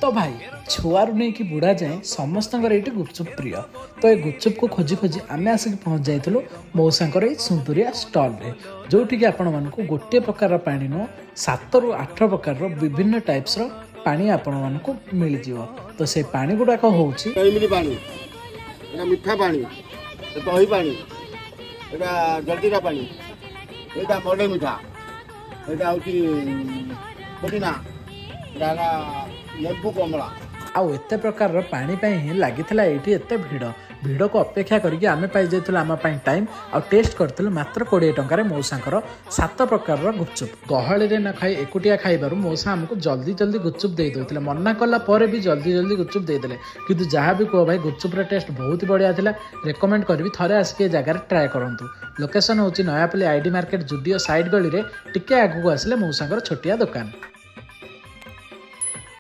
ତ ଭାଇ, ଛୁଆରୁ ନେଇକି ବୁଢ଼ା ଯାଏଁ ସମସ୍ତଙ୍କର ଏଇଠି ଗୁପଚୁପ୍ ପ୍ରିୟ। ତ ଏ ଗୁପଚୁପକୁ ଖୋଜି ଖୋଜି ଆମେ ଆସିକି ପହଞ୍ଚି ଯାଇଥିଲୁ ମଉସାଙ୍କର ଏଇ ସୁନ୍ଦୁରିଆ ଷ୍ଟଲ୍ରେ, ଯେଉଁଠିକି ଆପଣମାନଙ୍କୁ ଗୋଟିଏ ପ୍ରକାରର ପାଣି ନୁହଁ, 7ରୁ 8 ପ୍ରକାରର ବିଭିନ୍ନ ଟାଇପ୍ସର ପାଣି ଆପଣମାନଙ୍କୁ ମିଳିଯିବ। ତ ସେଇ ପାଣି ଗୁଡ଼ାକ ହେଉଛି ଏମିତି ପାଣି, ଏଇଟା ମିଠା ପାଣି, ଏ ଦହି ପାଣି, ଏଇଟା ଜଲଜିରା ପାଣି, ଏଇଟା ମଡ଼େଇ ମିଠା, ଏଇଟା ହେଉଛି ପୁଦିନା, ଏଇଟା ହେଲା ଲେମ୍ବୁ କମଳା। ଆଉ ଏତେ ପ୍ରକାରର ପାଣି ପାଇଁ ହିଁ ଲାଗିଥିଲା ଏଇଠି ଏତେ ଭିଡ଼। ଭିଡ଼କୁ ଅପେକ୍ଷା କରିକି ଆମେ ପାଇଯାଇଥିଲୁ ଆମ ପାଇଁ ଟାଇମ୍ ଆଉ ଟେଷ୍ଟ କରିଥିଲୁ ମାତ୍ର 20 ଟଙ୍କାରେ ମଉସାଙ୍କର 7 ପ୍ରକାରର ଗୁପଚୁପ୍। ଗହଳିରେ ନ ଖାଇ ଏକୁଟିଆ ଖାଇବାରୁ ମଉସା ଆମକୁ ଜଲ୍ଦି ଜଲ୍ଦି ଗୁପଚୁପ୍ ଦେଇ ଦେଉଥିଲେ। ମନା କଲା ପରେ ବି ଜଲ୍ଦି ଜଲ୍ଦି ଗୁପଚୁପ୍ ଦେଇଦେଲେ। କିନ୍ତୁ ଯାହା ବି କୁହ ଭାଇ, ଗୁପଚୁପ୍ର ଟେଷ୍ଟ ବହୁତ ବଢ଼ିଆ ଥିଲା। ରେକମେଣ୍ଡ କରିବି, ଥରେ ଆସିକି ଏ ଜାଗାରେ ଟ୍ରାଏ କରନ୍ତୁ। ଲୋକେସନ୍ ହେଉଛି ନୟାପଲ୍ଲୀ ଆଇଡି ମାର୍କେଟ, ଜୁଡ଼ିଓ ସାଇଡ୍ ଗଳିରେ ଟିକେ ଆଗକୁ ଆସିଲେ ମଉସାଙ୍କର ଛୋଟିଆ ଦୋକାନ।